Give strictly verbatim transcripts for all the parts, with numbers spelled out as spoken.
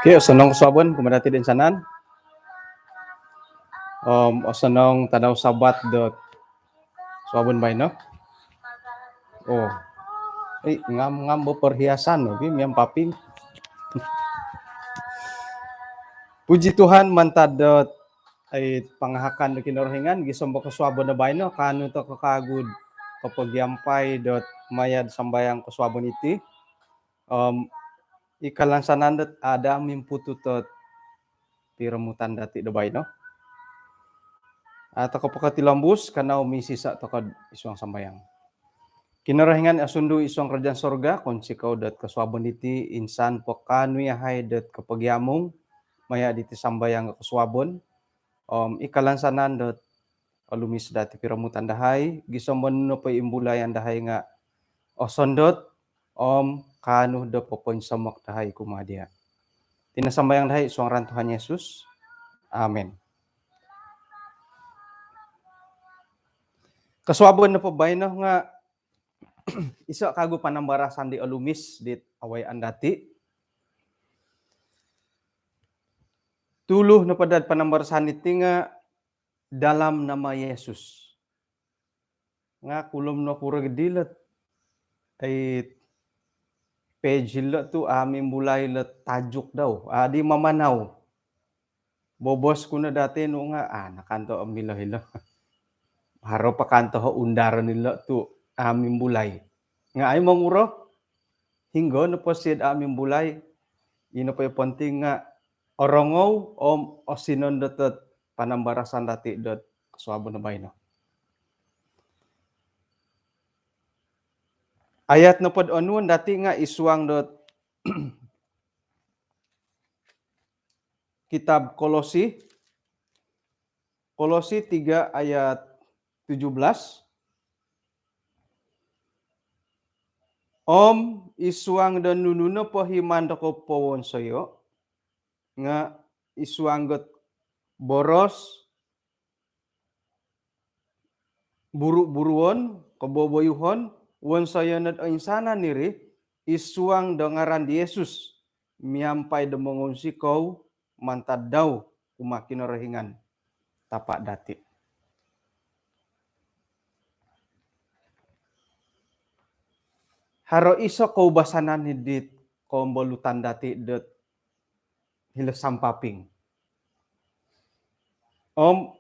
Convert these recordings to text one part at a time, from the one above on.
Okey, osonong kosuabon kumaa dati toinsanan. Om osonong tadau Sabat dot suabon baino. Oh. Eh, ngam-ngam bo perhiasan lagi miampai paping. Puji Tuhan, mantad dot ai pangahakan do Kinorohingan gisom do kosuabon do baino, kaanu toko kawagu do kopogiampai dot maya do sambayang kosuabon iti. Om i kalansanan dot ada mimputut dot piromutan dati do baino. Atau ko pokotilombus, kanou misisa toko id suang sambayang. Kinorohingan asundu id suang kerajaan sorga, kounsikou dot kosuabon iti insan po kaanu yahai dot kopogiamung maya diti sambayang kosuabon. Om i kalansanan dot olumis dati piromutan dahai, gisom do nunu po imbulayan dahai nga osondot om kaanu do popoinsomok dahai kumaa dia. Iti no sambayang dahai id suang ngaran Tuhan Yesus. Amin. Kosuabon nopo baino nga iso kawagu panambarasan di olumis dit awayaan dati. Tuluh nopo dot panambarasan diti nga dalam nama Yesus. Nga kulom nokuro gidi lo it page lo tu a mimbulai lo tajuk dau. A di mamanau. Bobos ku no dati nu nga, ah, nakanto om milo-ilo. Haro po kanto ho undar nilo tu a mimbulai. Nga ai monguro, hinggo nopo sid a mimbulai, ino po i penting nga orongou om osinondot dot panambarasan dati dot kosuabon baino. Ayat nopo do onuon dati nga id suang dot kitab Kolosi, Kolosi tiga ayat tujuh belas. Om id suang do nunu nopo i maan doko powonsoyo, nga id suang dot boros, buru-buruon, koboboyuhon, wonsoyo no do oinsanan iri, id suang do ngaran di Yesus, miampai do mongounsikou mantad dau kumaa Kinorohingan Tapa dati. Haro iso koubasanan i dit kombolutan dati dot hilo sampaping. Om,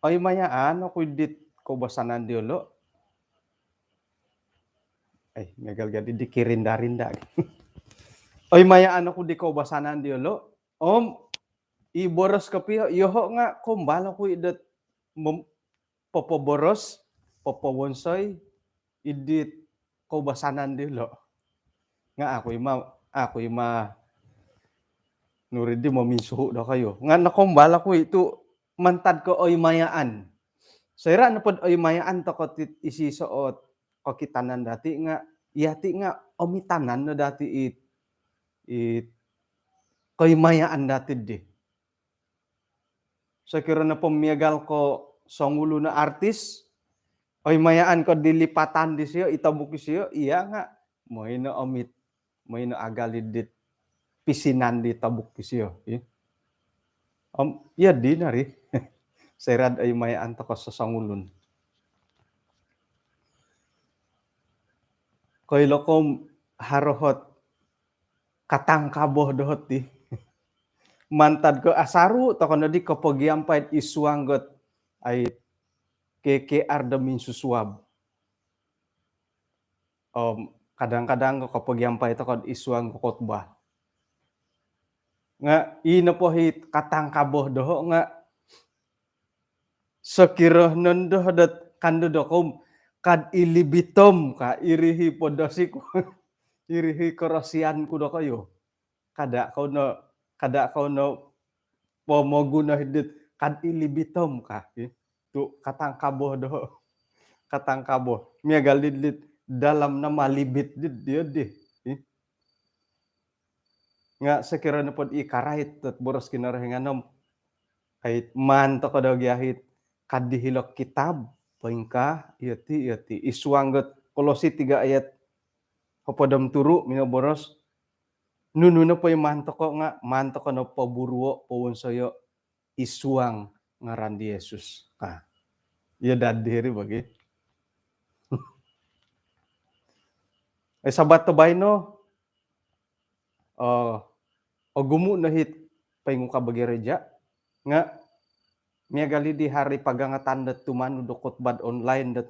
oi mayaan oku i dit koubasanan diolo. Eh, miagal gadi di kirinda-rinda. Oi mayaan oku di koubasanan diolo. Om, i boros kopio, yoho nga kombal oku i dot mem-, popoboros, popowonsoi, i dit koubasanan diolo. Nga aku ima, aku ima nuri di mominsuhu dokoyu. Nga nokombal oku i tu mantad ko oi mayaan. Soira nopo do oi mayaan toko tit isi soot kokitanan dati nga, yati nga omitanan no dati it, it koimayaan dati di. Sokiro nopo miagal ko songulun o artis, oi mayaan ko di lipatan disio, i tobuk disio, iya nga, moi no omit, moi no agal i dit pisinan di tobuk disio, i. Om, iya di nari. Soira do oi mayaan toko sosongulun. Koilo ko om haro ot katangkabo doho ti. Mantad ko asaru toko no di kopogiampai id suang dot ai K K R do minsusuab. Om kadang-kadang ko kopogiampai toko id suang ko khotbah. Nga i nopo i katangkabo doho nga sokiro nondo dot kandu doko om kad i libit om ka, iri i podosi ku, iri i korosian ku dokoyu. Kada kou no, kada kou no pomoguno i dit kad i libit om ka, i. Tu katangkabo doho. Katangkabo. Miagal di dit dalam nama libit di dia di, i. Nga sokiro nopo do i karait dot boros Kinorohingan om, ai maan toko do gia it kad di hilo kitab, poingkaa, iyo ti, iyo ti. Id suang dot Kolosi tiga ayat hopod om turu minoboros, Nunu nopo i maan toko' nga' maan toko' no poburuo', powonsoyo' i suang ngaran di Yesus. Nah, iyo dadi iri bagi. Eh, Sabat do baino, eh, ogumu' no hit poingukab gereja nga' miagal i di hari pagangatan dot tumanud do khotbah online dot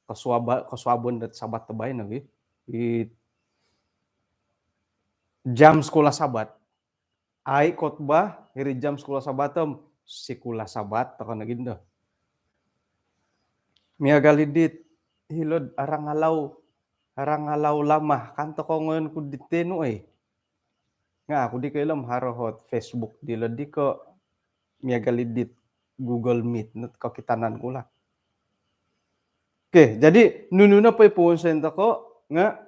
kosuaba-, kosuabon dot Sabat do baino gi. I jam sikula Sabat. Ai khotbah, hiri jam sikula Sabat om sikula Sabat toko' no gindo. Miagal i dit hilo'd Arangalau, Arangalau Lama, kan toko' ngoyon ku di tenu ai. Nga' aku di koilo om haro hot Facebook dilo di ko' miagal i dit Google Meet, not kokitanan ku lah. Okey, jadi nunu nopo i powonsoyon toko' nga'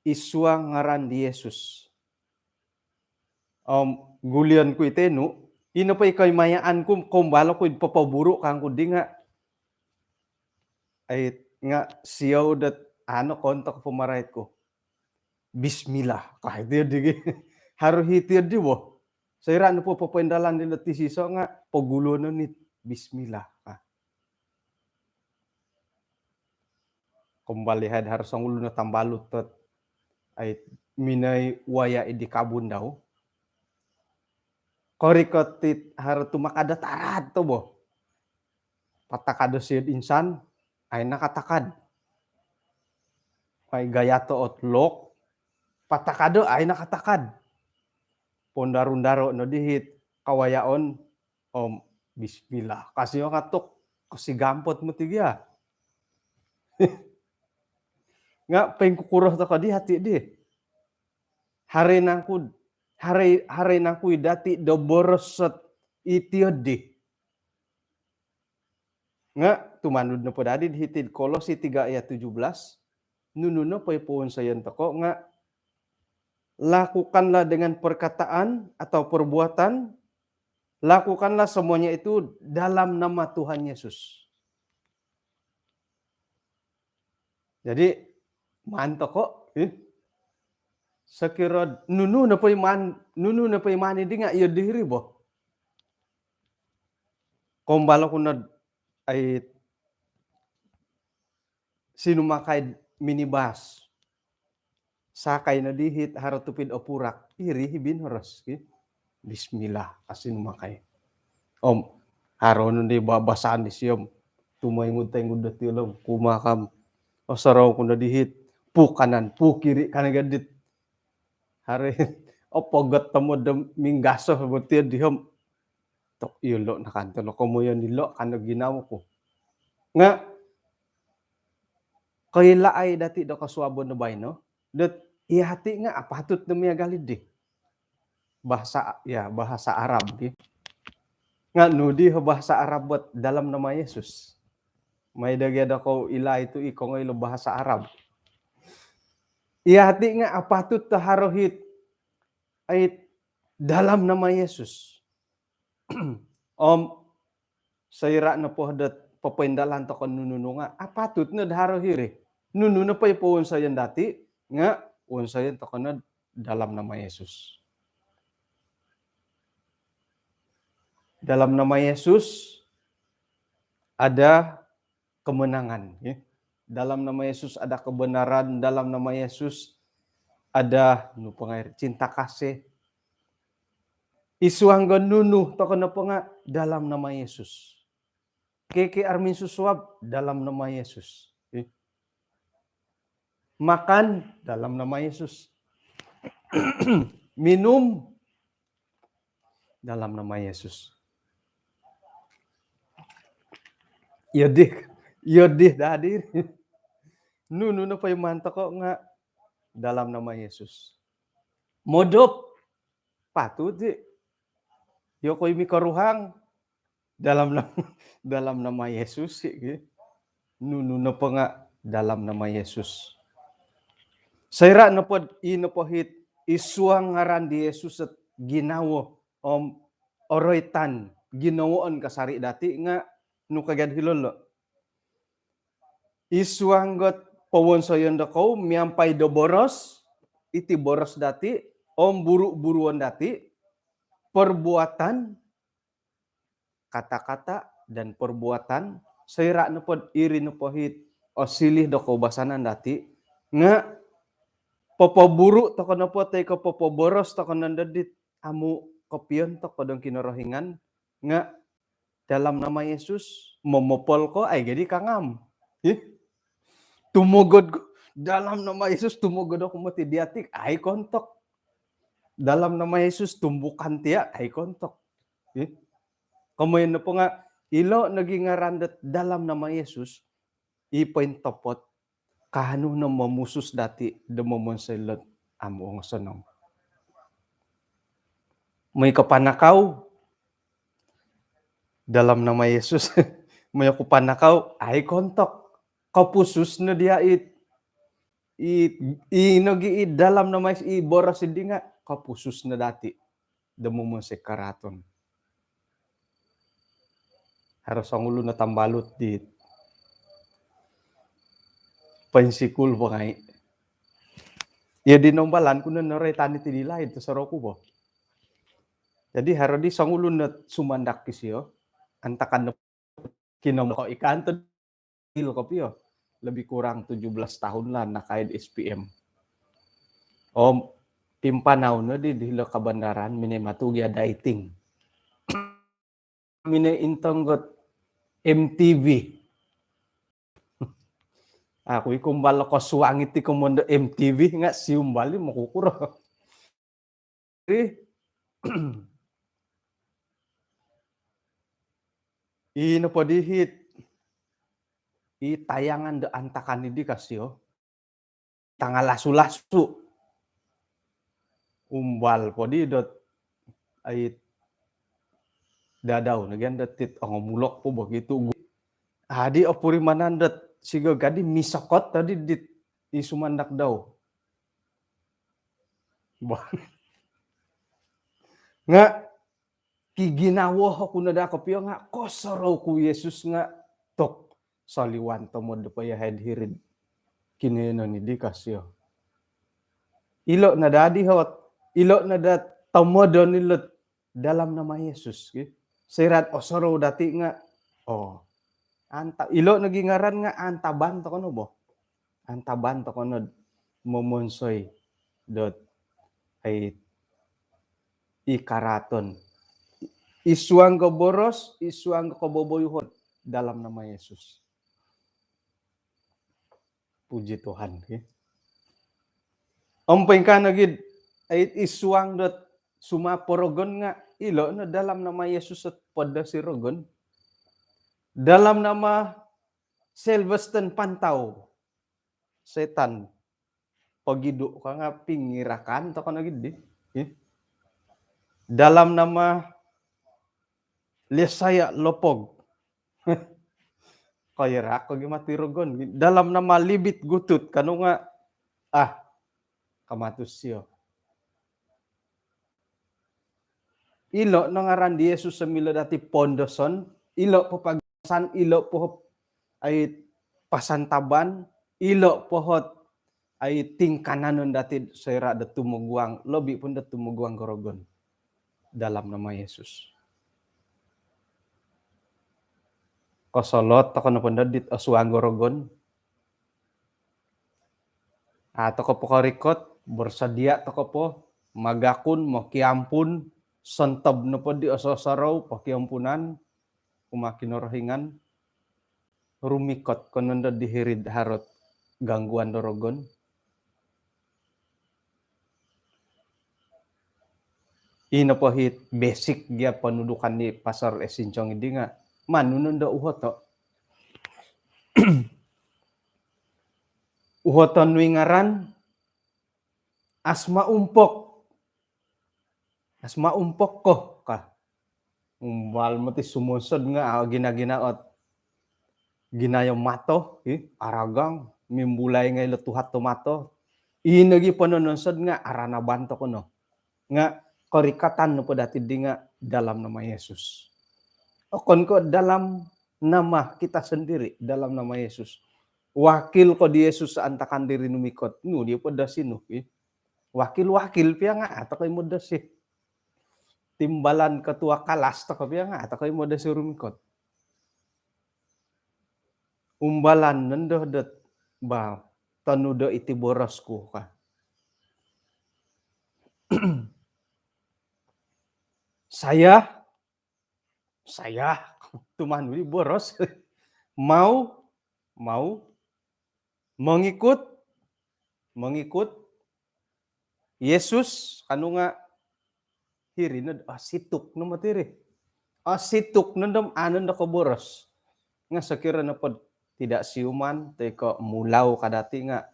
i suang ngaran di Yesus. Om gulion ku i tenu, ino po i koimayaan ku, kombalo ku i popoburu' kangku di nga', ai, nga' siou dot ano kontok pamarait ku. Bismillah. Kah, iti di gi. Haro hiti di bo. Soira' nopo popoindalan dilo ti siso nga' poguluon no ni bismillah. Kah. Kombali hai haro songulun o tambalut dot, ai, minoi waya' i di kabun dau. Korikot it haro tumakad do tarat to bo. Patakado siod insan, ai nakatakad. Ai gayato' ot lok, patakado, ai nakatakad. Pondaru-ndaro' no di hit kawayaon, om bismillah. Kasi nga' tok, kasi gampot moti gia. Nga' poingkukuro toko' di hati' di. Haro nangku, haro, haro nangku i dati' do boros ot iti di. Nga' tumanud nopo dadi hiti'd Kolose tiga ayat tujuh belas, nunu nopo i powonsoyon toko' nga', lakukanlah dengan perkataan atau perbuatan, lakukanlah semuanya itu dalam nama Tuhan Yesus. Jadi, maan toko', ih. Sokiro nunu nopo i maan, nunu nopo i maan di nga' iyo diri bo. Kombalo ku nod, ai, sinumakai minibus. Sakai no di hit haro tupi'd opurak, iri hi binoros ki. Bismillah, ka sinumakai. Om haro no di babasaan disio om tumoingud-toingud dot ilo om kumaa kam. Osorou ku no di hit, pu kanan, pu kiri, ka no gia dit. Haro hit opogot tomod do minggaso bo ti di om. Tok iyolo' nakanto no komoyon ilo' ka no ginawo ku. Nga' koilaai dati' do kosuabon do baino dot iyati' nga' apatut do miagal i di. Bahasa, ya, bahasa Arab gi. Nga' nu di ho bahasa Arab buat dalam nama Yesus? Mai do gia do kou ilai tu' i kongoi ilo bahasa Arab. Iyati' nga' apatut do haro hit, ai, dalam nama Yesus. Om soira' nopo dot popoindalan toko' nunu nga' apatut nod haro hiri. Nunu nopo i powonsoyon dati' nga' wonsoyon toko' nod dalam nama Yesus. Dalam nama Yesus ada kemenangan, ya. Dalam nama Yesus ada kebenaran, dalam nama Yesus ada, nu po nga iri, cinta kasih. I suang do nunu toko' nopo nga' dalam nama Yesus. Keke armin susuab dalam nama Yesus. Ya. Makan dalam nama Yesus. Minum dalam nama Yesus. Iyo di, iyo di dadi. Nunu nopo i maan toko' nga' dalam nama Yesus. Modop, patut i. Iyo koi mikoruhang, dalam nama, dalam nama Yesus i. Nunu nopo nga' dalam nama Yesus. Soira' nopo, i nopo hit i suang ngaran di Yesus ot ginawo om oroitan, ginawoon kasari' dati' nga' nu ka gia hilo lo'? I suang dot powonsoyon do kou miampai do boros, iti boros dati om buru-buruon dati, perbuatan, kata-kata dan perbuatan, soira nopo iri nopo hiti o silih do koubasanan dati nga popoburu tokou nopo toi ko popoboros tokou nondo dit amu kopiontok ko dong Kinorohingan nga dalam nama Yesus momopol ko ai gadi kangam. Ih. Tumogod ko, dalam nama Yesus tumogod oku moti diatik ai kontok. Dalam nama Yesus tumbukan tia ai kontok. Ih. Komoyon nopo nga ilo nogi ngaran dot dalam nama Yesus i pointopot kaanu no momusus dati do momonsoi lot amu ongosonong. Moi ko panakau dalam nama Yesus. Moi oku panakau ai kontok. Kopusus no dia it i nogi i dalam nama Yesus i boros idi nga kopusus no dati do momonsoi karaaton. Haro songulun no tambalut di poinsikul po ngai. Iyo di nombalan ku no norai tani ti di laid to soroku po. Jadi haro di songulun no sumandak kisio antakan no kinom ko ikan to il kopio. Lebih kurang tujuh belas tahun lah nakaid S P M. Om timpanau no di di lo kabandaran mine matu gia dating. Mine intong got M T V. Aku ikumbal ko suang iti komondo M T V nga siumbali mokukuro. Ih. Ino po di hiti i tayangan do antakan idi kasio. Tangalasu-lasu. Umbal po di dot ai dadau nagian dot tit ongomulok po begitu. Adi opurimanan dot sigo gadi misokot tadi dit i sumandak dau. Bah. Nga kiginawo oku no da kopio nga kosorou ku Yesus nga tok soliwan tomod do paya hed hirid. Kinoyonon idi kasio. Ilo no da di hot. Ilo no da tomodon ilot dalam nama Yesus. Soira osorou dati nga oh anta ilo nogi ngaran nga antaban tokou no bo. Antaban tokou no momonsoi dot ai i karaaton. I suang ko boros, i suang ko koboboyuhon dalam nama Yesus. Puji Tuhan. Om poingkaa nogi ai i suang dot suma porogon nga ilo no dalam nama Yesus ot podo si rogon. Dalam nama Sylvester Pantau. Setan pogidu ka nga pingirakan tokou nogi di. Dalam nama Lesaya Lopog. Koirak ko gi mati rogon. Dalam nama Libit Gutut kanu nga ah kamatus sio. Ilo no ngaran di Yesus semilo dati pondoson, ilo po pagasan, ilo po ai pasantaban, ilo po hot ai tingkananon dati soira do tumoguang, lobi pun do tumoguang gorogon dalam nama Yesus. Kosolot tokou no pun do dit osuang gorogon. A tokou po korikot, bersedia tokou po magakun, mokiampun, sontob nopo di ososorou, pokiampunan, kumaa Kinorohingan, rumikot ko nondo di hirid harot gangguan do rogon. Ino po hiti basic gia ponudukan di Pastor Esincong idi nga manu nondo uhoto. Uhoton wi ngaran asma umpok. Asma umpok ko ka. Umbal moti sumonsod nga ah, gina-gina ot ginayo mato, hi, aragang, mimbulai ngai lo tuhat to mato. Ino gi ponononsod nga aranaban tokou no. Nga korikatan nopo dati di nga dalam nama Yesus. Okon ko dalam nama kita sendiri, dalam nama Yesus. Wakil ko di Yesus antakan diri numikot. Nu dia po dasi nu, hi. Wakil-wakil pia nga' a' toko' i' modosi. Timbalan ketua kalas toko' pia nga' a' toko' i' modosi rumikot. Umbalan nondo dot ba tonudo iti boros ku ka. Saya, saya tumanud i boros. Mau, mau mengikut, mengikut Yesus, kanu nga' hiri nod osituk no moti ri. Osituk nondo om a' nondo koboros. Nga' sokiro nopod tidak siuman toi ko' mulau kadati nga'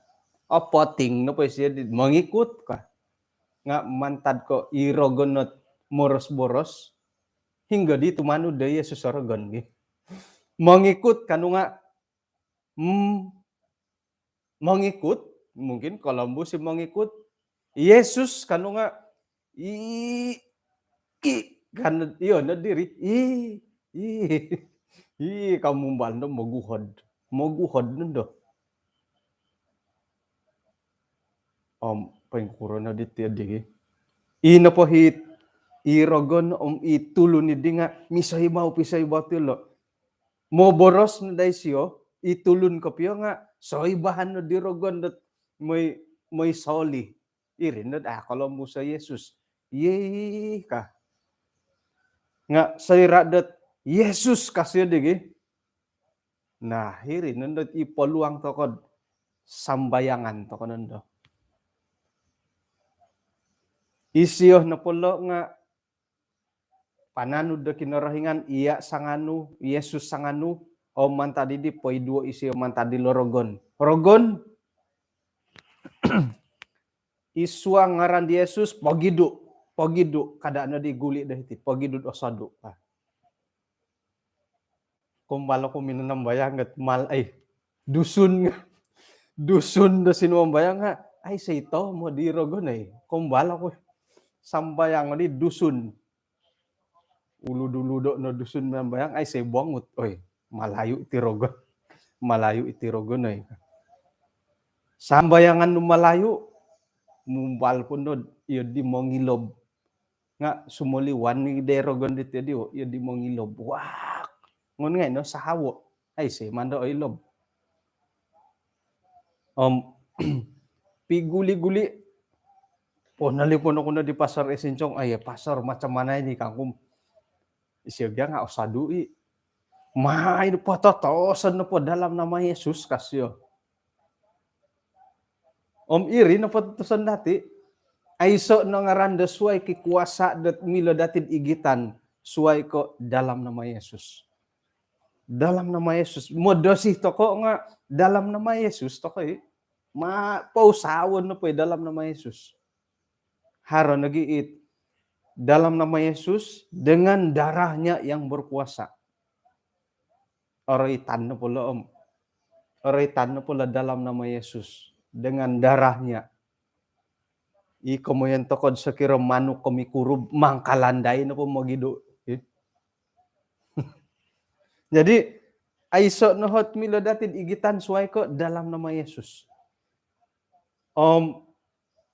opoting nopo isio di mengikut ka. Nga' mantad ko' i rogon ot moros-boros, hinggo di tumanud do Yesus o rogon gi. Mengikut kanu nga' mm, mengikut, mungkin kolombus i mengikut. Yesus kanu nga' i, i, kan iyo no diri. I, i, i, kamumbal no moguhod. Moguhod nondo. Om poingkuro no diti digi. I nopo hit, i rogon om i tulun idi nga' misoibau, pisoibau ti lo. Moboros no dai sio, i tulun kopio nga' soibahan no di rogon dot moi, moi soli. Iri nod a' kolombus o Yesus. Yei ka. Nga' soira' dot Yesus ka sio digi. Nah, iri nondo i poluang tokod sambayangan toko nondo. Isio nopo lo nga' pananud do Kinorohingan, iya sanganu, Yesus sanganu, om mantad idi poiduo isio mantad ilo rogon. Rogon, isuang ngaran di Yesus, pogidu, pogidu, kada' nodi guli' do hiti, pogidu do osodu. Ah. Kumbal oku minanambayang gat mal, ai, Dusun. Dusun do sinumambayang nga', ai, seitomod i rogon, ai. Kumbal oku sambayang di Dusun. Ulu dulu do no Dusun minambayang, ai, sei bongut, oi. Malayu iti rogon. Malayu iti rogon, oi. Sambayangan nu Malayu, mumbal pun do, iyo di mongilob. Nga' sumoliwan ni dai rogon diti di, iyo di mongilob. Wak. Ngon ngai' no sahawo. Ai, sei mando oilob. Om piguli-guli. Ponolipon oku no di Pastor Esincong. Ai, Pastor, macam mana ini kangkum? Isio gia nga' osadu i. Mai, pototoson nopo dalam nama Yesus ka sio. Om iri nopo totoson dati, aiso' no ngaran do suai kikuasa' dot milo dati'd igitan suai ko' dalam nama Yesus. Dalam nama Yesus. Modosi toko' nga' dalam nama Yesus toko' i. Ma, pousawon nopo i dalam nama Yesus. Haro nogi it dalam nama Yesus, dengan darahnya yang berkuasa. Oroitan nopo lo, om. Oroitan nopo lo dalam nama Yesus, dengan darahnya. I komoyon toko'd sokiro manuk ko mikurub, mangkalandai nopo mogidu. Ih. Jadi, aiso' no hot milo dati'd igitan suai ko' dalam nama Yesus. Om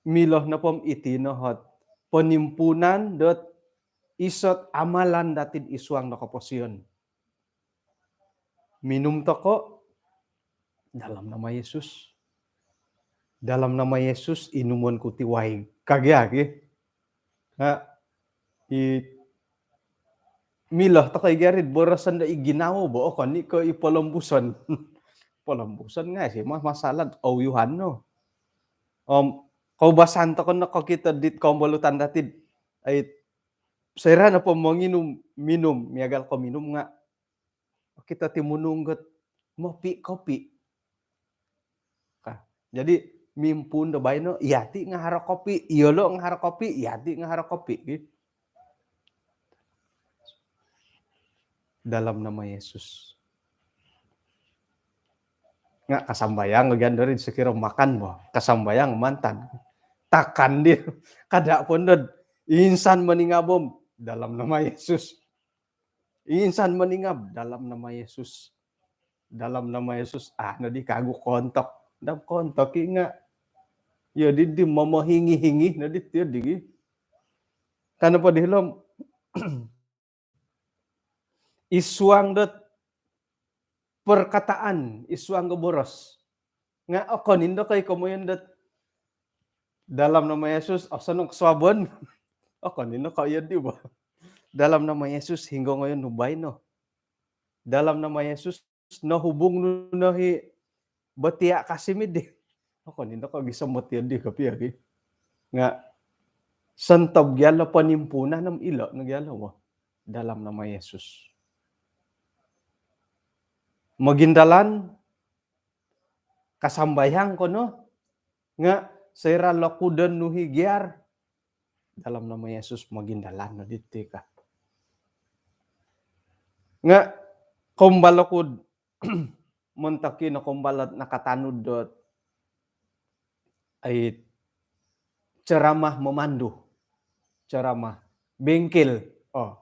milo nopo om iti no hot ponimpuunan dot isot amalan dati'd isuang do koposion. Minum toko', dalam nama Yesus. Dalam nama Yesus, inumon ku ti waig. Kagi agi. Ha, i, milo toko' i garid boroson do i ginawo bo, okon i' ko' i polombuson. Polombuson ngai' si ma-, masalah ouyuhan no. Om koubasan toko' no kokito dit kombolutan dati'd, ai, soira' nopo monginum, minum, miagal ko minum nga' okito ti munung got mopi kopi. Ka. Jadi, mimpuun do baino, iyati' nga haro kopi, iyolo' nga haro kopi, iyati' nga haro kopi, gitu. Dalam nama Yesus. Nga' kasambayang lagi andorin sokiro makan bo. Kasambayang mantad. Takan di. Kada' pondod. Insan maningabom. Dalam nama Yesus. Insan maningab. Dalam nama Yesus. Dalam nama Yesus. Ah, nodi kagu kontok. Dam kontok i nga'. Iyo di, di momohingi-hingi no di tiyo di gi. Ka nopo di hilo om isuang dot perkataan, isuang do boros. Nga okon indo ko i komoyon dot dalam nama Yesus, oh, sonong suabon. Okon indo ko iyo di bo. Dalam nama Yesus, hinggo ngoyon nu baino. Dalam nama Yesus, nohubung nu no hi Botia Kasim di. Okon indo ko gisom Botia di kopio gi. Nga sontob gia lo ponimpuunan om ilo no gia lo bo. Dalam nama Yesus. Mogindalan, kasambayang ko no, nga soira lokudon nu hi giar, dalam nama Yesus mogindalan no diti ka. Nga kombal oku montok i no kombal ot nakatanud dot ai ceramah memandu. Ceramah bengkel. Oh.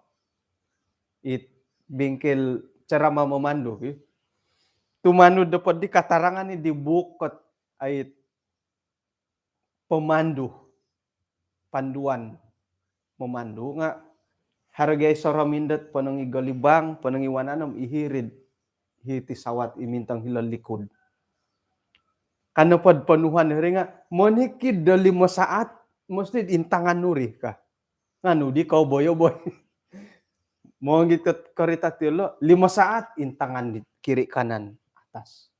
It bengkel ceramah memandu, eh. Tumanud dot di katarangan ni di buuk kot ai pemandu, panduan memandu nga haro gia i soromin dot ponong i golibang, ponong i wanan om i hiri'd hiti sawat i mintong hilo likud. Ka nopo do ponuhuan hiri nga monikid do limo saat mesti intangan nu ri ka. Nga nu di koboi-oboi. Monggit ko korita ti lo, limo saat intangan di kiri kanan atas.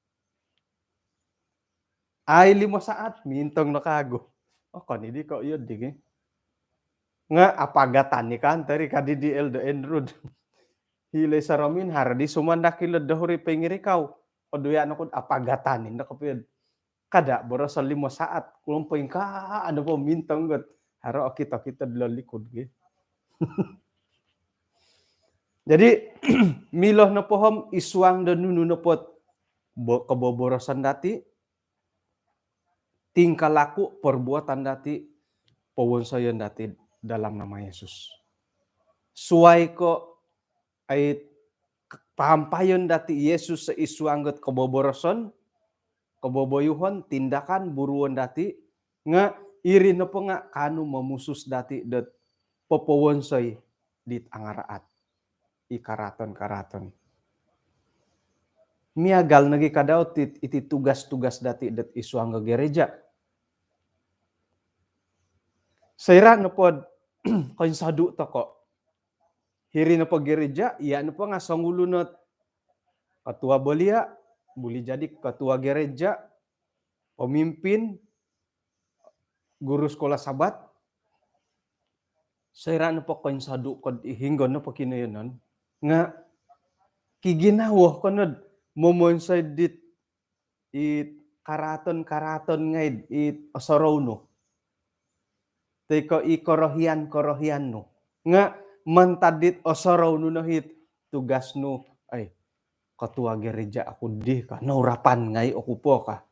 Ai limo saat mintong no kagu. Okon i di ko iyo di gi. Nga apagatan ni kan tadi ka di di Elder Andrew. Hilo i soromin haro di sumandak hilo do huri pingirikau. Oduya no kud apagatan ni no kopio. Kada boroso limo saat, kulom poingkaa no po mintong got. Haro okito-kito dilo likud gi. Jadi milo nopo om isuang do nunu nopo bo-, koboboroson dati, tingkah laku, perbuatan dati, powonsoyon dati dalam nama Yesus. Suai ko ai pampayon dati Yesus isuang got koboboroson, koboboyuhon, tindakan, buruon dati, nga iri nopo nga kaanu momusus dati dot popowonsoi dit angaraat i karaton-karaton. Miagal nogi kadau ti, iti tugas-tugas dati dot isuang go gereja. Soira nopo do koinsodu toko hiri nopo gereja, iya nopo nga songulun ot ketua belia, boleh jadi ketua gereja, pemimpin, guru sekolah Sabat. Soira nopo koinsodu ko do hinggo nopo kinoyonon nga kiginawo ko no do momonsoi dit it karaton-karaton ngai dit osorou nu. Toi ko i korohian-korohian nu. Nga mantad dit osorou nu no hit tugas nu, ai, ketua gereja oku di ka, nourapan ngai oku po ka.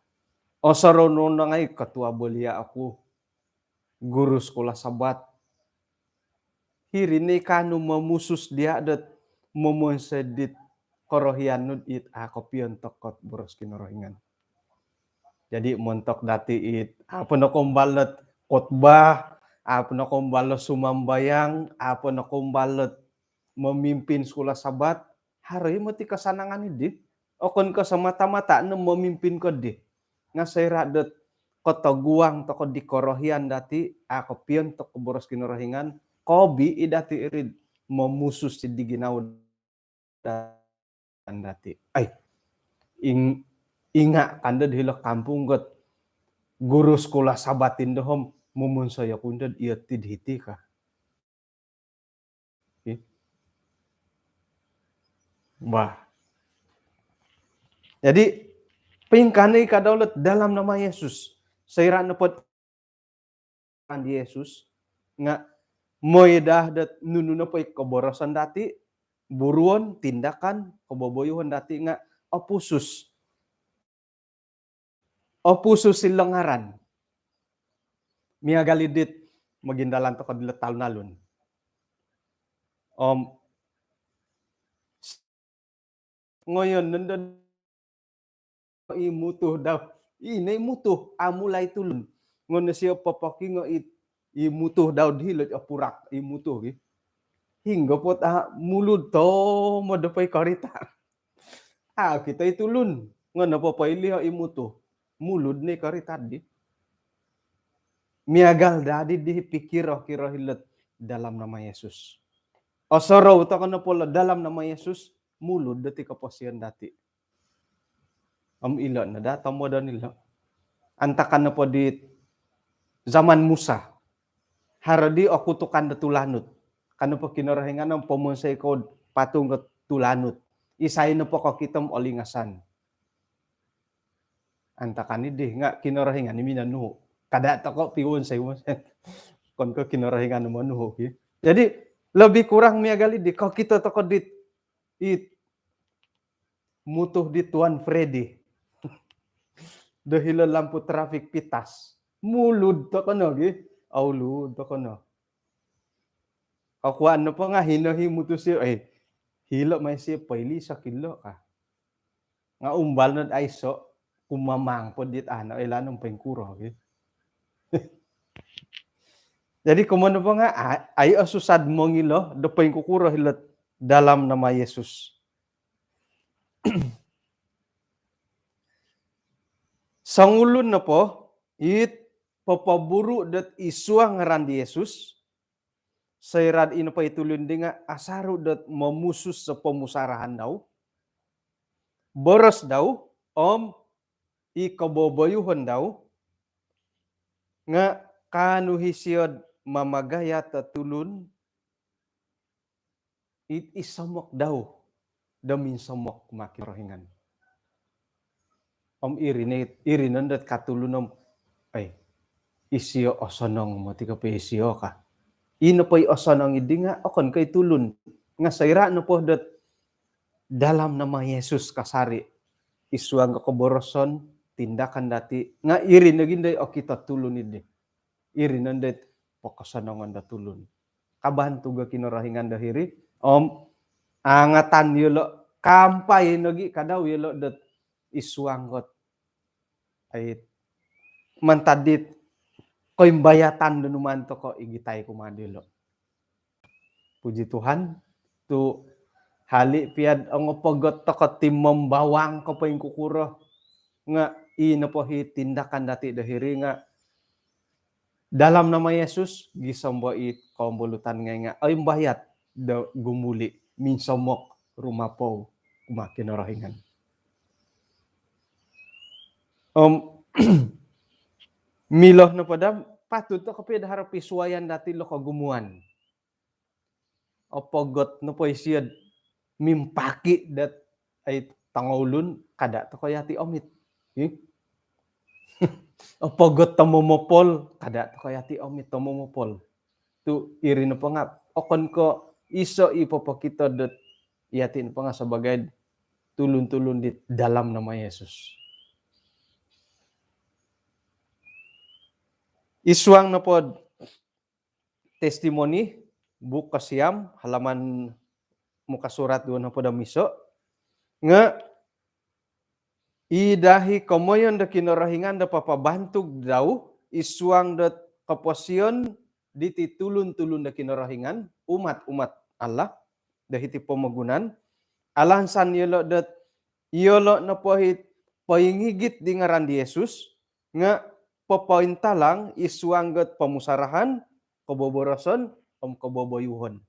Osorou nu no ngai ketua belia oku, guru sekolah Sabat. Hiri ni kaanu momusus dia dot momonsoi dit korohian nu dit a kopiontok kot boros Kinorohingan. Jadi montok dati it, a po nokombal dot khotbah, a po nokombal dot sumambayang, a po nokombal dot memimpin sekolah Sabat, haro i moti kasanangan i di. Okon ko semata-mata no memimpin ko di. Nga soira dot kotoguang toko di korohian dati, a kopiontok ko boros Kinorohingan, kobi i dati iri do momusus di ginawo dati. Ai, ing-, inga kan do hilo kampung got guru sekolah Sabat indo om momonsoi oku indo iyo ti do hiti ka. Okey. Bah. Jadi, pingkaa ni kadau lo dalam nama Yesus. Soira nopo di Yesus nga mooi daa dot nunu nopo i koboroson dati, buruon, tindakan, koboboyuhon dati nga opusus. Opusus ilo ngaran. Miagal i dit mogindalan toko dilo talun-alun. Om ngoyon nondo i mutu dau. Ino i mutu, a mulai tulun. ngono sio popokingo i, i mutuh dau di hilo opurak i mutuh gi. Hinggo po ta mulud tomod po i korita. A, okito i tulun. Ngono po poiliho i mutuh. Mulud ni korita di. Miagal dadi di pikiro-kiro hilo dalam nama Yesus. Osorou tokou nopo lo dalam nama Yesus, mulud dati koposion dati. Om ilo no da tomodon ilo. Antakan nopo di zaman Musa. Haro di okutukan do tulanut. Ka nopo Kinorohingan om pomonsoi kou patung ko tulanut. Isai nopo kokito om olingasan. Antakan i di nga Kinorohingan i minonuhu. Kada tokou piwonsoi. Okon ko Kinorohingan monuhu ki. Jadi lebih kurang miagal i di kokito tokou di it mutuh di Tuan Freddy. Do hilo lampu trafik pitas. Mulud tokou no gi. Aulud tokou no. Kakuan nopo nga hino hi mutuh sio, eh, hilo mai sio poili sakilo ka. Nga umbal nod aiso, kumamang po dit ana, oilaan om poingkuro gi. Jadi komoyon nopo nga, a-, ai osusad mongilo, do poingkukuro hilo dalam nama Yesus. Songulun nopo, it popoburu dot id suang ngaran di Yesus, soira i nopo i tulun di nga asaru dot momusus do pomusarahan dau, boros dau, om i koboboyuhon dau, nga kaanu hi sio do mamagayat do tulun, it isomok dau do minsomok kumaa Kinorohingan. Om iri ni, iri nondo dot katulun om, ai, isio osonong moti kopio isio ka. I nopo i osonong i di nga okon ko i tulun. Nga soira nopo dot dalam nama Yesus kasari, id suang ko koboroson, tindakan dati, nga iri nogi ndo i okito tulun i di. Iri nondo it pokosonongon do tulun. Kabantug o Kinorohingan do hiri, om angatan yolo, kaampai nogi kadau yolo dot id suang kot. Ai, mantad dit koimbayatan do numaan tokou igitai kumaa diolo. Puji Tuhan, tu hali pia do ongopogot tokou timombawang ko poingkukuro, nga i nopo hi tindakan dati do hiri nga dalam nama Yesus, gisom bo i kombolutan ngai nga oimbayat do gumuli, minsomok, rumapou kumaa Kinorohingan. Om milo nopo da, patut tokou kopio do haro pisuayan dati lo kogumuan. Opogot nopo isio do mimpaki dot ai tongoulun, kada tokou yati omit. Hi? Opogot tomomopol, kada tokou yati omit tomomopol. Tu iri nopo nga okon ko iso i popokito dot yati nopo nga sabaagi tulun-tulun di dalam nama Yesus. Id suang nopo do Testimoni, buuk kosiam, halaman muka surat duo nohopod om iso, nga i dahi komoyon do Kinorohingan do papabantug dau id suang dot koposion diti tulun-tulun do Kinorohingan, umat-umat Allah do hiti pomogunan, alansan yolo dot yolo nopo hi poingigit di ngaran di Yesus, nga popointalang id suang dot pomusarahan, koboboroson, om koboboyuhon.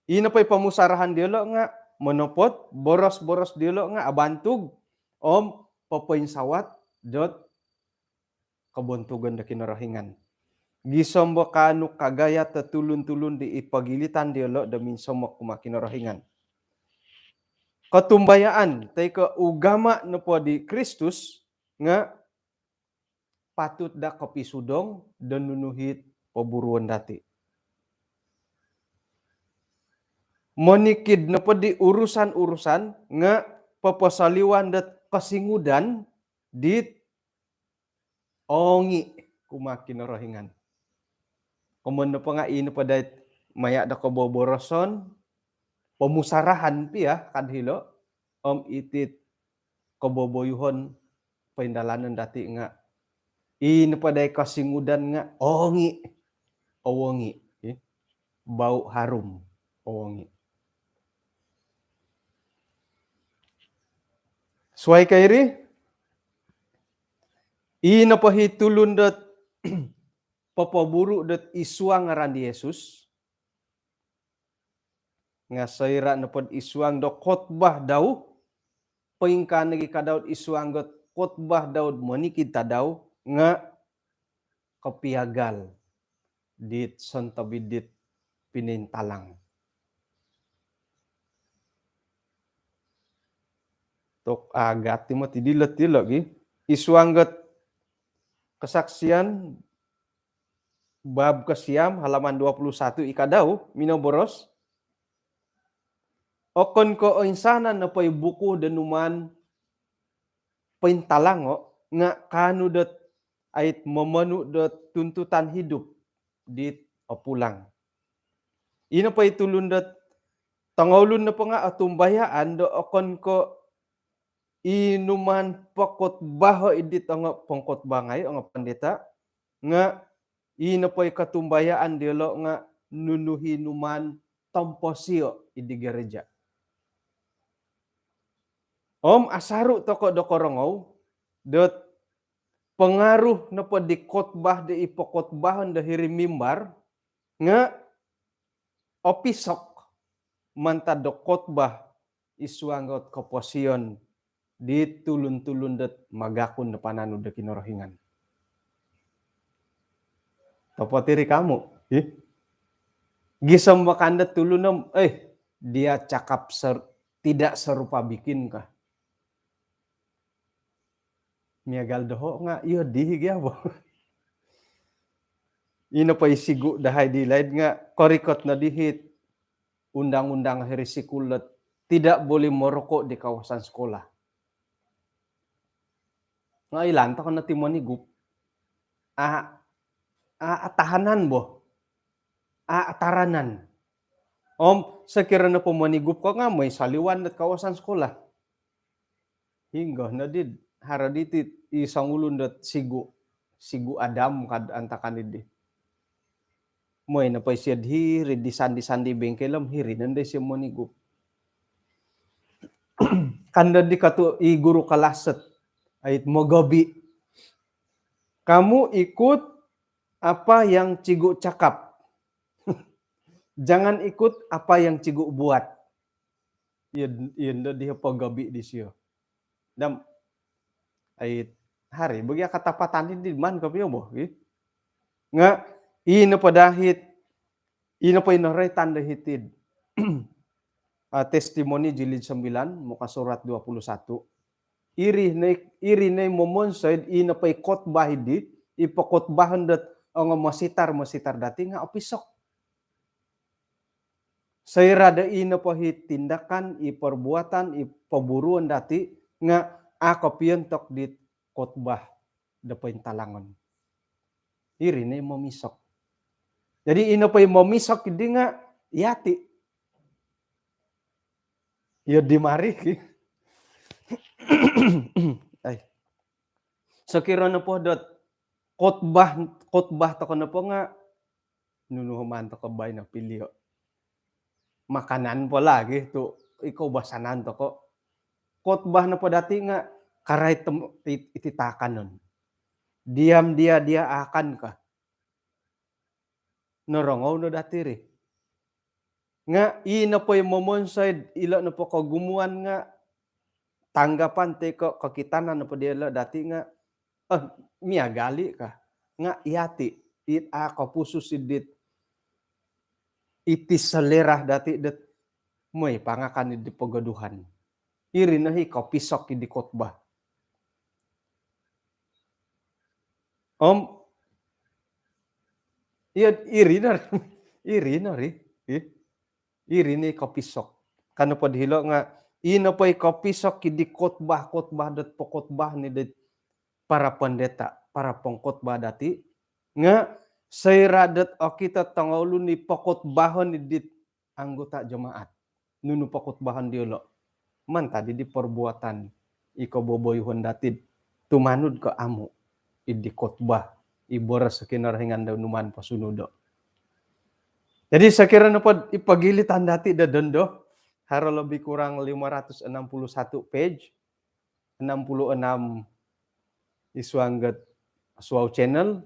I nopo i pomusarahan diolo nga monopot, boros-boros diolo nga abantug, om popoinsawat dot kobontugon do Kinorohingan. Gisom bo kaanu kagayat do tulun-tulun di id pogilitan diolo do minsomok kumaa Kinorohingan. Kotumbayaan toi ko ugama nopo di Kristus nga patut da kopisudong do nunu hit poburuon dati. Monikid nopo di urusan-urusan nga poposoliwan dot kosingudan dit ongi kumaa Kinorohingan. Komoyon nopo nga i nopo dait maya do koboboroson, pomusarahan pia kad hilo, om itit koboboyuhon poindalanon dati nga I nopo dai kosingudan nga' owongi'. Owongi'. Bau harum. Owongi'. Suai ko iri, i nopo hi tulun dot popoburu' dot id suang ngaran di Yesus, nga' soira' nopod id suang do khotbah dau, poingkaa nogi' ka dau id suang dot khotbah dau monikid tadau, nga' kopiagal dit sontob id dit pinointalang. Tu' agat ti moti dilo-dilo gi. Id suang dot Kesaksian bab kesiam, halaman dua puluh satu, i ka dau minoboros, okon ko' oinsanan nopo i buku do numaan pointalango', nga' kaanu dot ait momonu' dot tuntutan hidup dit opulang. I nopo i tulun dot tongoulun nopo nga' otumbayaan do okon ko' i numaan pokhotbaho' id dit ongo pongkhotbah ngai', ongo pendeta, nga' i nopo i kotumbayaan diyolo' nga' nunu hi numaan tomposio' id di gereja. Om asaru' toko' do korongou dot pengaruh nopo di khotbah di i pokhotbahon do hiri mimbar nga' opisok mantad do khotbah id suang dot koposion di tulun-tulun dot magakun do pananud do Kinorohingan. Topot iri kamu, ih. Gisom makan dot tulun om, eh, dia cakap ser-, tidak serupa bikin kah. Miagal doho' nga' iyo dii gia bo. Ino po i sigu' dahai di laid nga' korikot no dihit undang-undang hiri sikul dot tidak boleh merokok di kawasan sekolah. Nga' ilaan toko' no ti monigup. A, a, atahanan bo. A, ataranan. Om sokiro nopo monigup ko nga' moi soliwan dot kawasan sekolah. Hinggo no di haro diti i songulun dot sigu', sigu' Adam kad antakan di. Moi nopo isio hiri di sandi-sandi bengkel om hiri nondo isio monigup. Kando di katu i guru kelas dot ait mogobi. Kamu ikut apa yang cikgu cakap. Jangan ikut apa yang cikgu buat. Iyo, iyo ndo diho pogobi disio. Dam, ai, hari bagi katapatan di man kopio bo, gi. Nga', ino po dahit, ino po ino roitan dahit id. Ah, Testimoni jilid sembilan, muka surat dua puluh satu. Iri no i, iri no i momonsoi ino po i khotbah di, i pokhotbahon dot ongo mositar-mositar dati nga' opisok. Soira do ino po hi tindakan, i perbuatan, i poburuon dati nga' a' kopiontok dit khotbah do pointalangon. Iri no i momisok. Jadi ino po i momisok di nga' iyati. Iyo di mari ki. Ai. Sokiro nopo dot khotbah, khotbah toko nopo nga' nunu maan toko baino pilio. Makanan po lagi tu' i koubasanan toko. Khotbah nopo dati nga' karai tem-, it-, iti taakanon. Diam dia dia akan kah. Norongou no dati ri. Nga' ino po i momonsoi ilo nopo kogumuan nga' tanggapan toi ko' kokitanan nopo diolo dati nga', eh, miagal i kah. Nga' iyati, it a' kopusus id dit, iti selera dati dot moi pangakan id di pogoduhan. Iri no hi kopisok id di khotbah. Om, iyo, iri no, iri no ri, i. Iri ni kopisok. Ka nopo dihilo nga', ino po i kopisok id di khotbah-khotbah dot pokhotbah ni dit para pendeta, para pengkhotbah dati. Nga' soira dot okito tongoulun i pokhotbahon id dit anggota jemaat. Nunu pokhotbahon diolo. Mantad di perbuatan i koboboyuhon dati tumanud ko amu'. id di khotbah, i boros Kinorohingan do numaan posunudo. Jadi sokiro nopo dot i pogilitan dati do dondo, haro lebih kurang lima ratus enam puluh satu page, enam puluh enam id suang dot Suau Channel.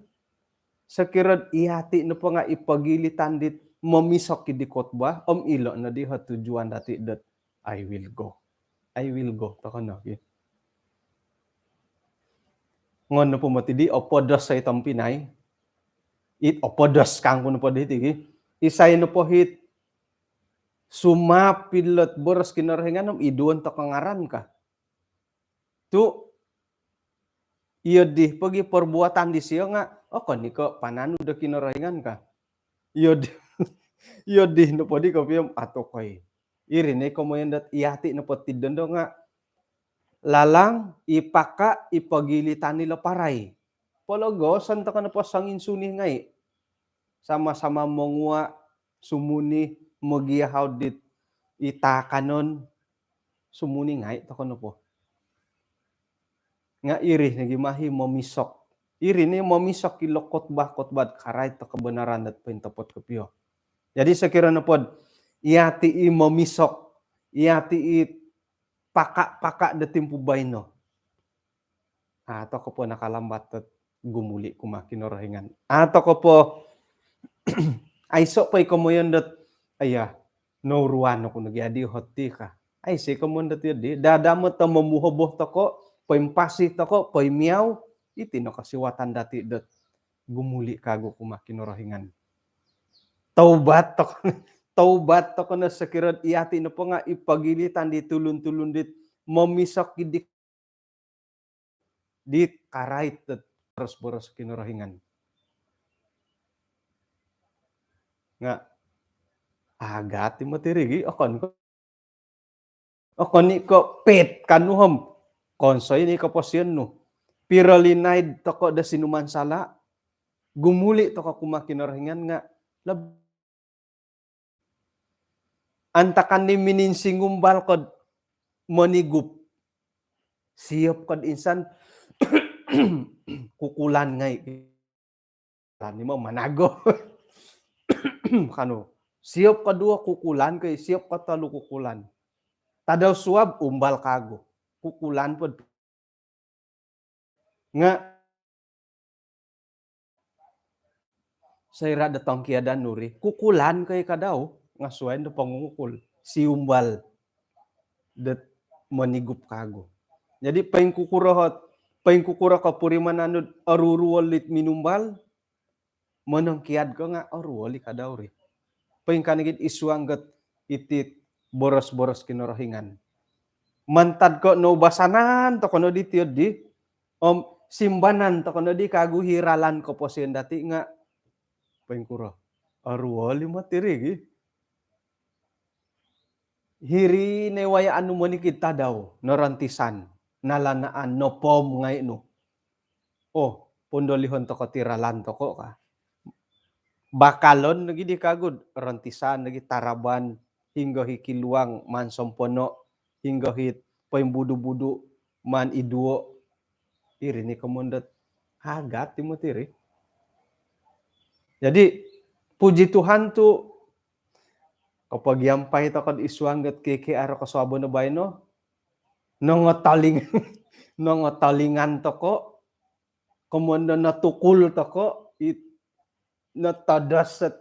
Sokiro dot iyati nopo nga i pogilitan dit momisok id di khotbah, om ilo nodi o tujuan dati dot I will go. I will go. Toko no, ki. Ngon nopo moti di opodos, oi tompinai. It opodos kangku nopo di hiti, ki. Isai nopo it sumaap ilo boros Kinorohingan om iduon toko ngaran ka. Tu iyo di pogi perbuatan disio nga, okon i ko pananud do Kinorohingan ka. Iyo di, iyo di nopo di kopio om, atukoi. Iri no i komoyon dot iyati nopo ti dondo nga lalang, i paka, i pogilitan ilo parai. Pologoson toko nopo songinsuni ngai. Sama-sama mongua, sumuni, mogiahau dit i taakanon, sumuni ngai toko nopo. Nga iri nogi ma i momisok. Iri no i momisok ilo khotbah-khotbah dot karait do kebenaran dot pointopot kopio. Jadi sokiro nopo dot iyati i momisok, iyati i paka-paka do timpu baino, a' toko po nakalambat dot gumuli kumaa Kinorohingan. A' toko po, aiso po i komoyon dot, aya, nouruan oku nogi adi hoti ka. Aiso i komoyon dot iyo di. Dadamot do momuhobo toko, poimpasi toko, poimiau, iti no kosiwatan dati dot gumuli kagu kumaa Kinorohingan. Taubat toko, taubat toko no sokiro dot iyati nopo nga i pogilitan di tulun-tulun dit momisok id di dit karait dot boros-boros Kinorohingan. Nga agat i moti iri gi, okon ko, okon i ko pet kanu om konsoi no i koposion nu. Piro linaid toko do sinumansala, gumuli toko kumaa Kinorohingan nga leb- Antakan di mininsingumbal ko do monigup. Siop ko do insan kukulan ngai. Kukulan i ma manago. Kanu. Siop koduo kukulan ko, siop kotolu kukulan. Tadau suab umbal kagu. Kukulan po. Nga soira do tongkiadan nu ri, kukulan ko i ka dau, nga suai no do pongungukul, siumbal dot monigup kagu. Jadi poingkukuro ot, poingkukuro kopurimanan nu dot oruol-ruol dit minumbal, monongkiad ko nga oruol i ka dau ri. Poingkaa nogi id suang dot iti boros-boros Kinorohingan. Mantad ko noubasanan toko no diti di, om simbanan toko no di kagu i ralan koposion dati nga poingkuro. Oruol i moti iri gi. Hiri no i wayaan nu monikid tadau, norontisan, nalanaan, nopom ngai nu. Oh, pondolihon toko ti ralan toko ka. Bakalon nogi di kagu do rontisan nogi taraban, hinggo i kiluang maan sompono, hinggo i poimbudu-budu maan iduo. Iri no i komoyon dot agat i moti iri. Jadi puji Tuhan tu kopogiampai toko id suang dot K K R kosuabon do baino, nongotoling, nongotolingan toko, komoyon do notukul toko, it, notodos ot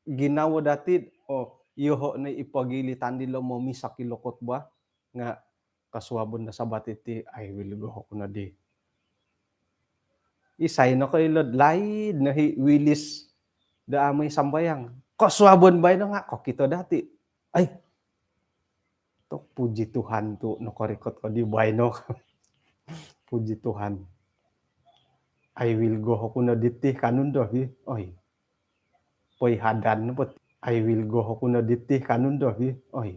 ginawo dati, oh, iyoho no i pogilitan dilo momisok ilo khotbah, nga kosuabon do Sabat iti, I will go oku nodi. Isai no koilo do laid no i Willis do a' moi sambayang. Kosuabon baino nga kokito dati. Ai. Tok, puji Tuhan tu nokorikot ko di baino. Puji Tuhan. I will go oku no diti kanu no di. Oi. Poihadan nopo ti. I will go oku no diti kanu no di. Oi.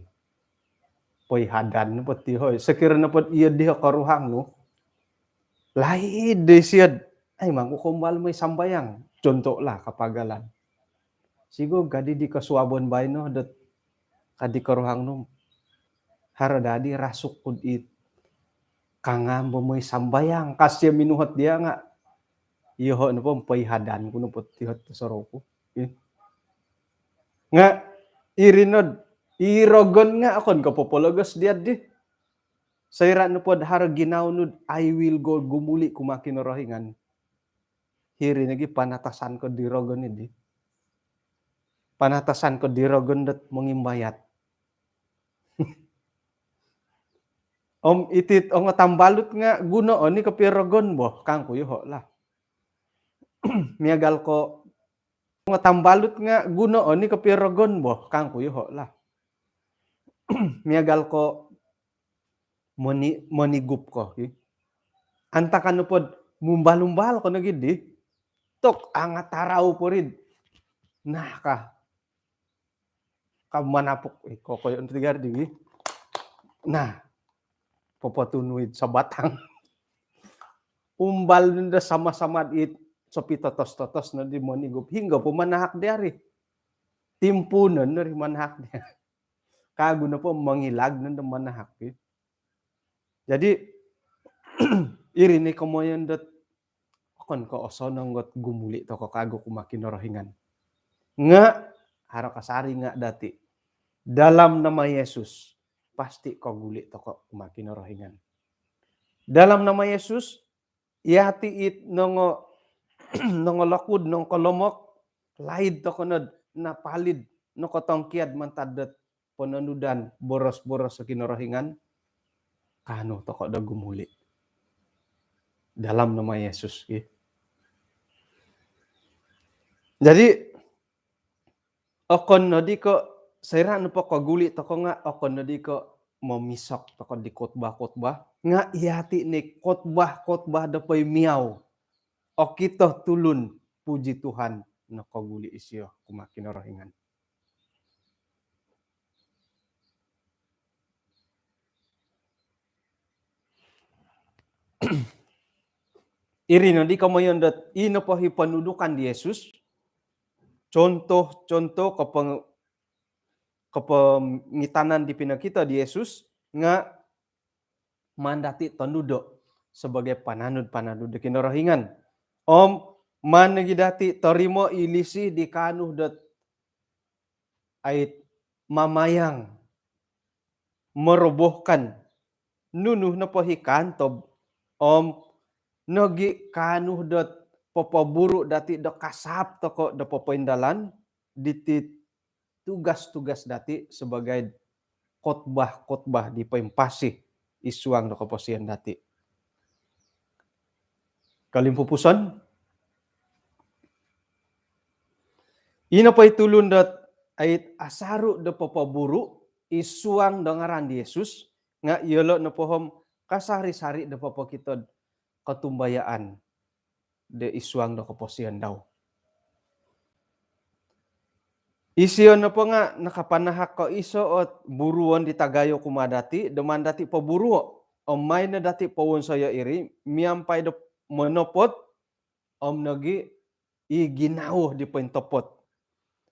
Poihadan nopo ti, hoi. Sokiro nopo iyo di koruhang nu, laid di sio do, ai, mangku ko umbal moi sambayang. Contoh lah, kapagalan. Sigo gadi di kosuabon baino dot, ka di koruhang nu, haro dadi rasuk ku dit kangam bo moi sambayang, ka sio minuhot dia nga Iyoho' nopo poihadan ku nopo tihot do sorou ku. Nga' iri nod i rogon nga' okon ko' popologos diya' di. Soira' nopod haro ginawo nu'd I will go, gumuli' kumaa Kinorohingan, hiri nogi panatasan ko di rogon iddi. Panatasan ko di rogon dot mongimbayat. Om iti ongo tambalut nga' gunoon i' kopio rogon bo, kangku iyoho' lah. Miagal ko ongo tambalut nga' gunoon i' kopio rogon bo, kangku iyoho' lah. Miagal ko moni-, monigup ko, ki. Antakan nopod mumbal-umbal ko nogi di. Tok, angatarau po rid. Nah, ka. Ka manapuk, eh, kokoyo' nti gari di, ki. Nah, popotunuid sabatang. Umbal nondo sama-sama it sopitotos-totos no di monigup. Hinggo po manahak di ari. Timpuunon no ri manahak di. Kagu nopo mongilag nondo manahak, ki. Jadi, iri ni komoyon dot okon ko' osonong ot gumuli' toko' kagu kumaa Kinorohingan. Nga' haro kasari nga' dati'. Dalam nama Yesus, pasti koguli' toko' kumaa Kinorohingan. Dalam nama Yesus, iyati' it nongo-, nongolokud, nongkolomok, laid toko' nod napalid, nokotongkiad mantad dot pononudan boros-boros o Kinorohingan, kaanu toko' do gumuli'. Dalam nama Yesus, ki. Jadi, okon nodi ko', soira' nopo koguli' toko' nga', okon nodi ko' momisok toko' di khotbah-khotbah, nga' iyati' ni khotbah-khotbah do poimiau. Okito tulun, puji Tuhan, nokoguli' isio kumaa Kinorohingan. Iri nodi komoyon dot, ino po hi ponudukan di Yesus, contoh-contoh kopong-, kopongitanan di pinokito di Yesus, nga' maan dati' tonudo' sabagai pananud-pananud do Kinorohingan. Om maan nogi dati' torimo' i lisi di kaanu dot ait mamayang, merobohkan, nunu nopo hi kaantob, om nogi' kaanu dot popoburu' dati' do kasaap toko' do popoindalan diti tugas-tugas dati' sabagai khotbah-khotbah di poimpasi id suang do koposion dati'. Kolimpupuson, ino po i tulun dot ait asaru' do popoburu' id suang do ngaran di Yesus, nga' iyolo' nopo om kasari-sari' do popokito'd kotumbayaan do id suang do koposion dau. Isio nopo nga' nakapanahak ko' iso' ot buruon di tagayo kumaa dati', do maan dati' poburuo', om maai no dati' powonsoyo' iri, miampai do monopot, om nogi' i ginawo di pointopot.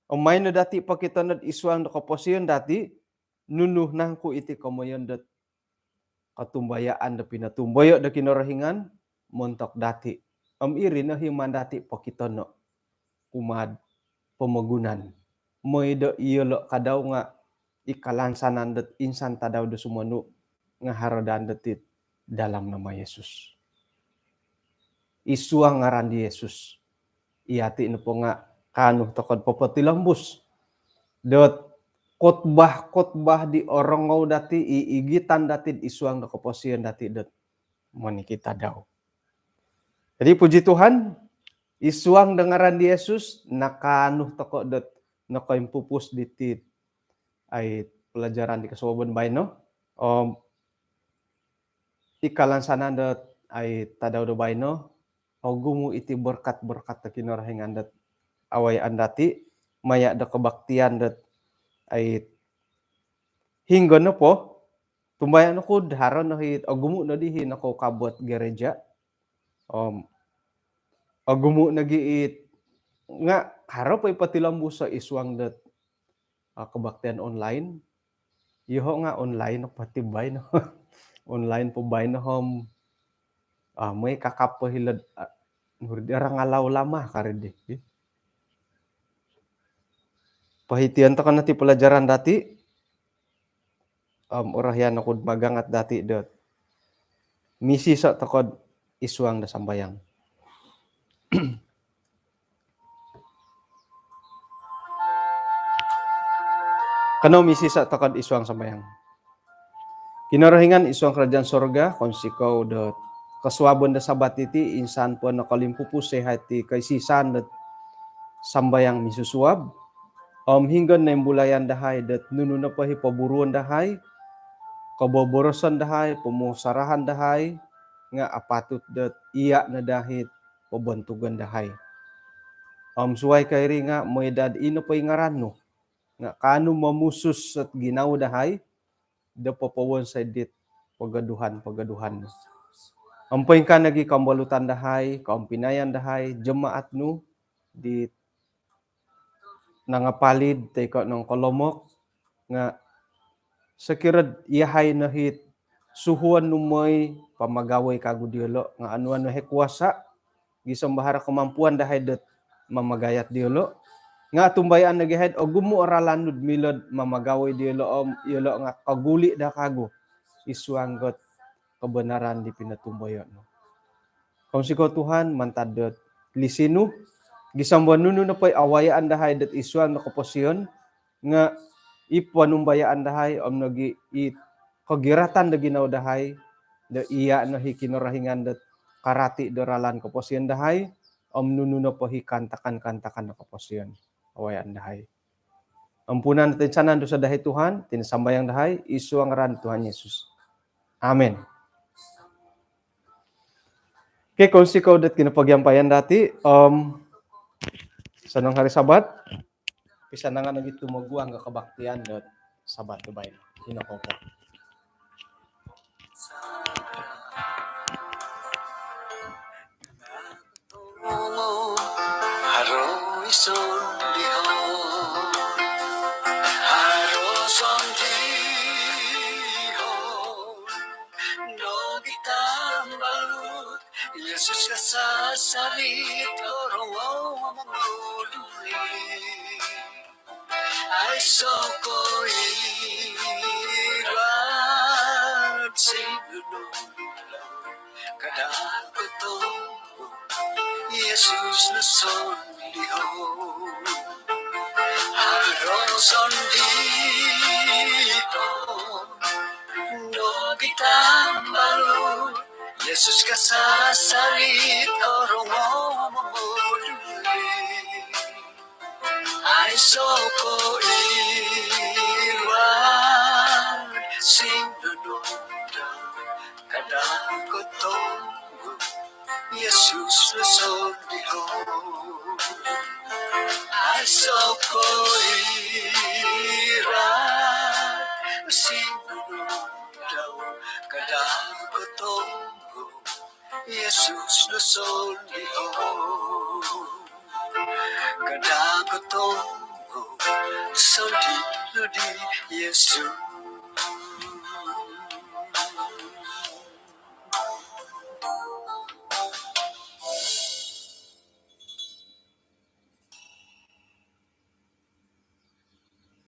Om maai no dati' pokitono'd id suang do koposion dati', nunu nangku iti komoyon dot kotumbayaan do pinotumboyo' do Kinorohingan montok dati'. Om iri no hi maan dati' pokitono' kumaa'd pomogunan. Moi do iyolo' kadau nga' i kalansanan dot insan tadau do sumonu' nga' haro daa dot it dalam nama Yesus. Id suang ngaran di Yesus. Iyati' nopo nga' kaanu toko'd popotilombus dot khotbah-khotbah di orongou dati', i igitan dati'd id suang do koposion dati' dot monikid tadau. Jadi, puji Tuhan, id suang do ngaran di Yesus, nakaanu toko' dot nokoimpupus diti ai pelajaran di kosuabon baino. Om i kalansanan dot ai tadau do baino, ogumu' iti berkat-berkat do Kinorohingan dot awayaan dati', maya' do kebaktian dot ai hinggo nopo, tumbayaan oku'd haro no hi, ogumu' nodi hi nokoukabot gereja. Om ogumu' nogi' it nga' haro po i potilombuso' id suang dot, ah, kebaktian online. Iyoho' nga' online po ti baino. Online po baino om, ah, moi kakap po hilo'd, ah, Nuri di orang alau lama kari di. Pahition tokou no ti pelajaran dati. Om orohian oku'd magangat dati dot misiso' toko'd isuang do sambayang. Kanou misiso' toko'd isuang sambayang. Kinorohingan isuang kerajaan sorga, kounsikou dot kosuabon do Sabat iti, insan po nokolimpupus iyahai ti koisisan dot sambayang misusuab. Om hinggo noimbulayan dahai dot nunu nopo i poburuon dahai, koboboroson dahai, pomusarahan dahai, nga apatut dot iya' no dahai pobontugon dahai. Om suai ko iri nga mooi daa ino po i ngaran nu nga kaanu momusus dot ginawo dahai do popowonsoi dit pogoduhan-pogoduhan nu. Om poingkaa nogi kombolutan dahai, koompinayan dahai, jemaat nu dit nangapalid toi ko nongkolomok, nga sokiro'd iyahai no it suhuon nu mooi pamagawoi kagu diyolo', nga onuan nu iyahai kuasa, gisom do haro kemampuan dahai dot mamagayat diyolo'. Nga tumbayaan nogi iyahai'd ogumu' o ralan nu'd milo'd mamagawoi diyolo', om iyolo' nga koguli' daa kagu isuang dot kebenaran di pinotumboyo' nu. Kounsikou Tuhan, mantad dot lisi nu, gisom do nunu nopo i awayaan dahai dot isuang do koposion, nga i ponumbayaan dahai om nogi i kogiratan do ginawo dahai do iya' no i Kinorohingan dot karati do ralan koposion dahai, om nunu nopo i kaantakan-kaantakan do koposion awayaan dahai. Ampunan toinsanan dosa dahai Tuhan, iti no sambayang dahai isuang ngaran Tuhan Yesus. Amin. Okey, kounsikou dot kinopogiampayan dati, om sanang hari Sabat. Pisanangan nogi tumoguang do kebaktian dot Sabat do baino. Ino kopo. Haro i sondiho, haro sondiho, nogi tambalut, Yesus kasasalit, orongou om monguduli. Aiso' ko iran sing nunu, kada' ko tongo, Yesus no sondiho. Haro sondiho, nogi tambalut, Yesus kasasalit, orongou om monguduli. Aiso' ko iran sing nunu, kada' ko tongo, Yesus no sondiho. Aiso' ko iran sing nunu, kada' ko tongo, Yesus no sondiho. Kada' ko tongo, sondii nodi Yesus.